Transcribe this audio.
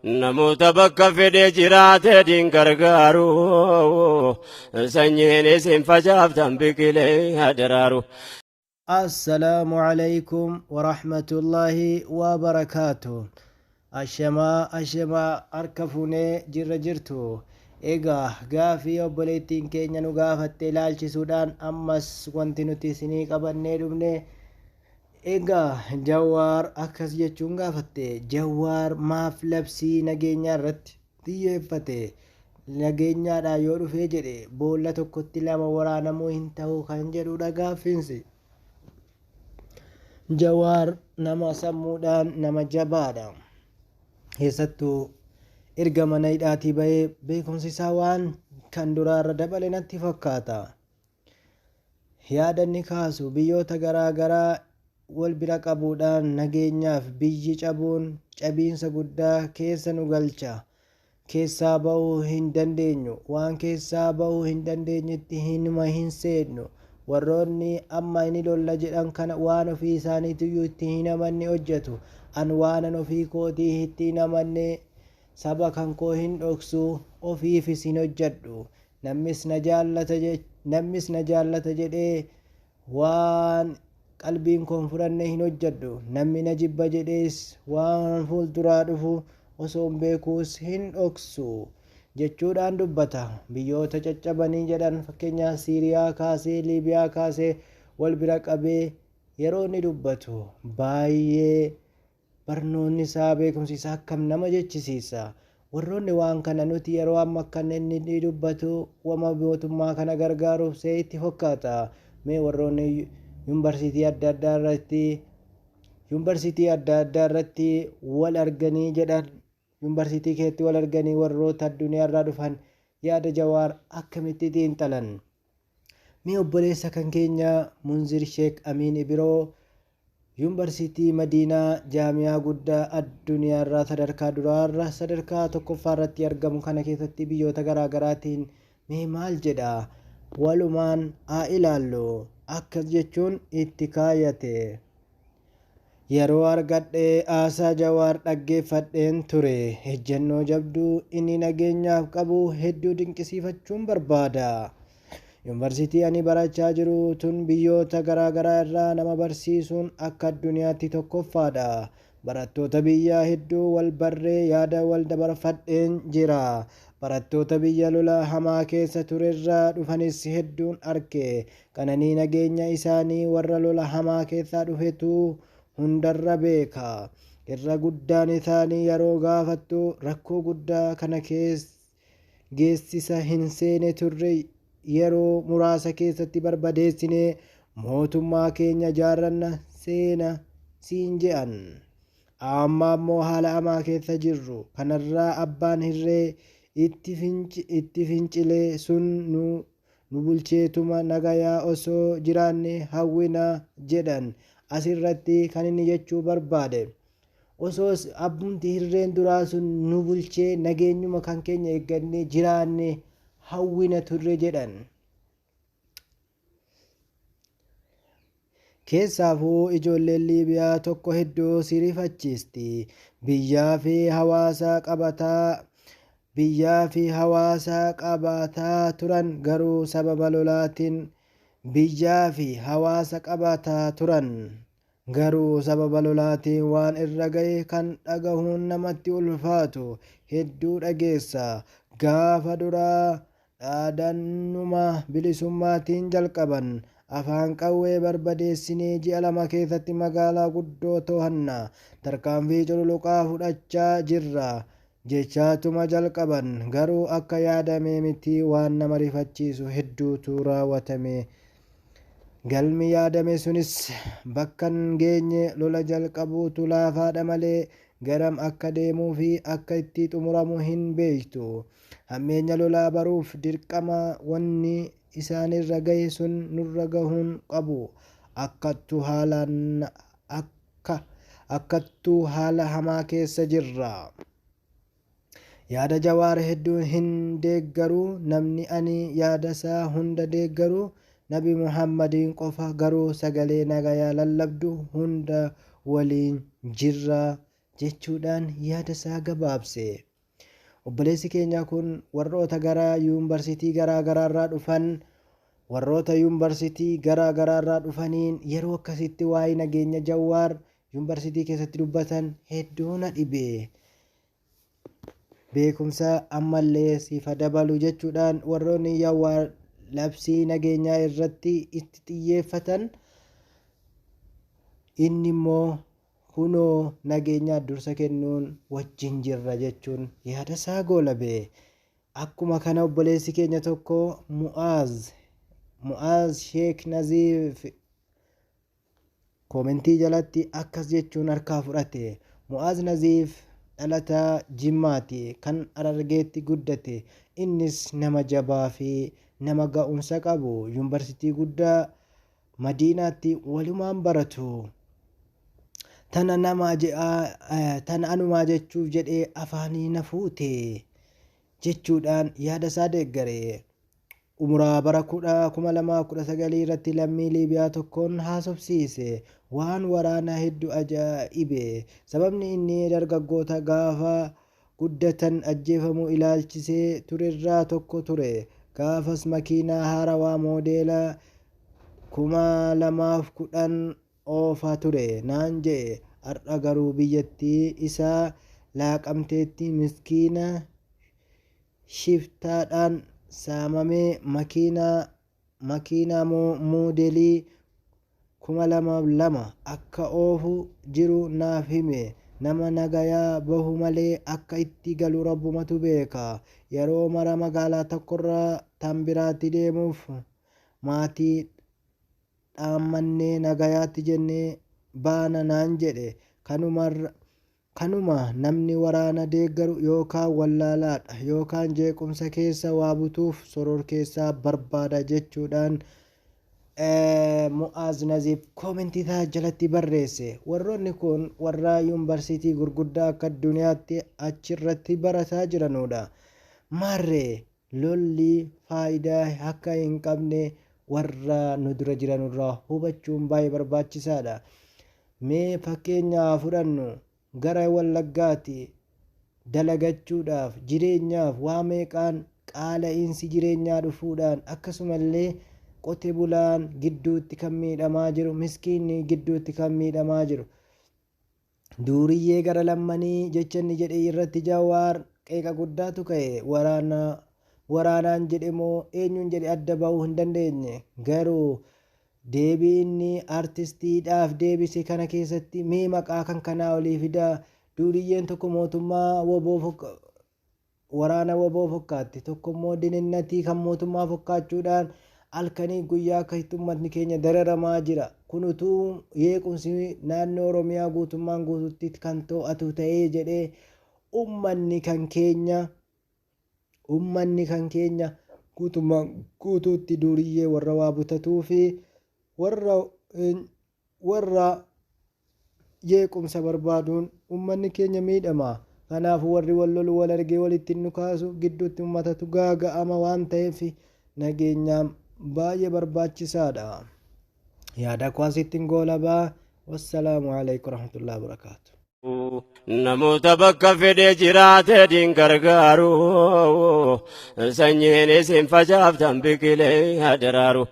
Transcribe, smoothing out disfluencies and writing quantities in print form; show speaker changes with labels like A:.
A: Namoota bakka fedhe jiraate diin gargaaru. Sanyiin isin facaaftan biqilee hadaraaru.
B: Assalaamu Aleeykum Warahmatullaahi Wabarakaatuh. Ashamaa ashamaa, harka fuunee, jirra jirtu? Egaa gaafii obboleettiin keenya nu gaafatte ilaalchisuudhaan ammas wanti nuti isinii qabannee dhufne, egaa Jawaar akkas jechuun gaafatte: Jawaar maaf labsii nageenyaa irratti xiyyeeffate? Nageenyaadhaa yoo dhufee jedhe boolla tokkotti lama waraanamuu hin ta'u kan jedhudha gaaffiinsi. Jawaar nama sammuudhaan nama jabaadha. Keessattuu erga mana hidhaatii bahee beekumsi isaa waan kan duraarra dabale natti fakkaata. Yaada inni kaasu biyyoota garaa garaa wal bira qabuudhaan nageenyaaf biyyi cabuun cabiinsa guddaa keessa nu galcha. Keessaa ba'uu hin dandeenyu. Waan keessaa ba'uu hin dandeenyetti hinuma hin seennu. Warroonni amma inni lolla jedhan kana waan ofii isaaniitiyyuu itti hin amanne hojjetu. An waanan ofii kootii itti hin amanne saba kan koo hin dhoksu, ofiifis hin hojjedhu. Namnis na jaallata jedhee waan qalbiin koo hin fudhanne hin hojjedhu. Namni na jibba jedhees waan fuulduraa dhufu osoo hin beekuus hin dhoksu jechuudhaan dubbata. Biyyoota caccabanii jedhan, fakkeenyaaf Siiriyaa kaasee, Liibiyaa kaasee wal bira qabee yeroo inni dubbatu baay'ee barnoonni isaa, beekumsi isaa akkam nama jechisiisa. Warroonni waan kana nuti yeroo amma akkan inni dubbatu wama mootummaa kana gargaaruuf see itti fakkaata. Mee warroonni yuunivarsiitii adda addaa irratti wal arganii jedhan, yuunivarsiitii keetti wal arganii warroota addunyaa irraa dhufan yaada Jawaar akkamitti xiinxalan? Mee obboleessa kan keenya Munzir Sheek Amiin Ibiroo Yuunivarsiitii Madiinaa, jaamiyaa guddaa addunyaarraa sadarkaa duraarra, sadarkaa tokkoffaa irratti argamu kana keessatti biyyoota garaa garaatiin mee maal jedha? Walumaan haa ilaallu. Akkas jechuun itti kaayate: Yeroo argadhee haasaa Jawaar dhaggeeffadheen ture. Ejjennoo jabduu inni nageenyaaf qabu hedduu dinqisiifachuun barbaada. Yuunivarsiitii ani barachaa jiru tun biyyoota garaa garaa irraa nama barsiisuun akka addunyaatti tokkoffaadha. Barattoota biyyaa hedduu wal barree yaada wal dabarfadheen jira. Barattoota biyya lola hamaa keessa turerraa dhufanis hedduun arke. Qananii nageenya isaanii warra lola hamaa keessaa dhufetu hundarra beeka. Irra guddaan isaanii yeroo gaafattu rakkoo guddaa kana geessisa hin seene turre, yeroo muraasa keessatti barbadeessinee mootummaa keenya ijaarranna seena siin je'an. Amma ammoo haala hamaa keessa jirru kanarraa abbaan hirree itti fincilee sun nu bulcheetuma nagayaa osoo jiraanne hawwina jedhan. Asirratti kan inni jechuu barbaade, osoo abbumti hirreen duraa sun nu bulchee nageenyuma kan keenya eeggannee jiraanne hawwina turre jedhan. Keessaafuu ijoolleen Liibiyaa tokko hedduu si rifachiisti. Biyyaa fi hawaasa qabataa turan garuu sababa lolaatiin biyyaa fi hawaasa qabataa turan garuu sababa lolaatiin waan irra ga'e kan dhagahuun namatti ulfaatu hedduu dhageessa. Gaafa duraa dhaadannuma bilisummaatiin jalqaban. Afaan qawwee barbadeessinee ji'a 2 keessatti magaalaa guddoo to'anna, tarkaanfii cululuqaa fudhachaa jirra jechaatuma jalqaban. Garuu akka yaadame miti, waan nama rifachiisu hedduutu raawwatame. Galmi yaadame sunis bakkan geenye. Lola jalqabuutu laafaadha malee garam akka deemuu fi akka itti xumuramu hin beektu. Hammeenya lolaa baruuf dirqama wanni isaanirra gahe sun nurra gahuun qabu. Akkattuu haala hamaa keessa jirra. Yaada Jawaar hedduun hin deeggaru. Namni ani yaadasaa hunda deeggaru Nabi Muhammadiin qofa. Garuu sagalee nagayaa lallabdu hunda waliin jirra. jechuudhaan yaada isaa gabaabse. Obboleessi keenya kun warroota gara yuunivarsiitii garaa garaarraa dhufan, warroota yuunivarsiitii garaa garaarraa dhufaniin yeroo akkasitti waa'ee nageenya Jawaar yuunivarsiitii keessatti dubbatan hedduu na dhibe. Beekumsa ammallee siif haa dabalu jechuudhaan warroonni Jawaar labsii nageenyaa irratti itti xiyyeeffatan, inni immoo kunoo nageenyaa dursa kennuun wajjin jirra jechuun yaada isaa goolabe. Akkuma kana obboleessi keenya tokko Mu'aaz Sheek Naziif koomentii jalatti akkas jechuun harkaa fudhate. Mu'aaz Naziif dhalataa Jimmaati, kan Harargeetti guddate. Innis nama jabaa fi nama ga'umsa qabu, yuunivarsiitii guddaa Madiinaatti walumaan baratu. Tana nama tana anumaa jechuuf jedhee afaanii na fuute jechuudhaan yaada isaa deeggare. Umuraa bara 2019 irratti lammii Liibiyaa tokkoon haasofsiise. Waan waraanaa hedduu ajaa'ibe. Sababni inni dargaggoota gaafa guddatan ajjeefamuu ilaalchisee turerraa tokko ture. Gaafas makiinaa haarawaa moodeela 2010 oofaa ture naan jedhe. Har'a garuu biyyattii isaa laaqamteetti miskiina shiftaadhaan saamamee makiinaa moodelii 2002 akka oofu jiru naaf hime. Nama nagayaa bahu malee akka itti galu rabbumatu beeka. Yeroo mara magaalaa tokkorraa tan biraatti deemuuf maatii dhaammannee nagayaatti jennee baana naan jedhe. Kanuma namni waraana deeggaru yookaan wallaalaadha yookaan jeequmsa keessa waa butuuf soror keessaa barbaada jechuudhaan Mu'aaz Naziif koomentii isaa jalatti barreesse. Warroonni kun warra yuunivarsiitii gurguddaa akka addunyaatti achirratti barataa jiranudha. Maarree lolli faayidaa akka hin qabne warra nu dura jiranurraa hubachuun baay'ee barbaachisaadha. Mee fakkeenyaa fudhannu, gara Wallaggaatti dalagachuudhaaf jireenyaaf waa meeqaan qaala'iinsi jireenyaa dhufuudhaan, akkasumallee qote bulaan gidduutti kan miidhamaa jiru, miskiinni gidduutti kan miidhamaa jiru. Duuriyyee gara lammanii jecha inni jedhe irratti Jawaar qeeqa guddaatu ka'e. Waraanaan jedhe moo eenyuun jedhe adda ba'uu hin dandeenye. Garuu deebii inni artistiidhaaf deebise kana keessatti mee maqaa kan kanaa olii fidaa, duuriyyeen tokko mootummaa woboo waraana woboo fokkaatti, tokko immoo dininnatii kan mootummaa fokkaachuudhaan halkanii guyyaa akkasitti uummatni keenya dararamaa jira. Kun utuu jeequmsi naannoo Oromiyaa guutummaan guututti kan to'atu ta'ee jedhee uummanni kan keenya guutummaan guutuutti duuriyyee warra waa butatuu fi warra jeequmsa barbaaduun uummanni keenya miidhama. Kanaafuu warri wal lolu wal argee walitti nu kaasu gidduutti uummatatu gaaga'ama waan ta'eef nageenyaan baay'ee barbaachisaadha. Yaada koo asittiin goolabaa. Wassalaamu alaikum warahmatullahi wabarakaatu.
A: Namoota bakka fedhe jiraate diin gargaaru, sanyiin isin facaaftan biqilee hadaraaru.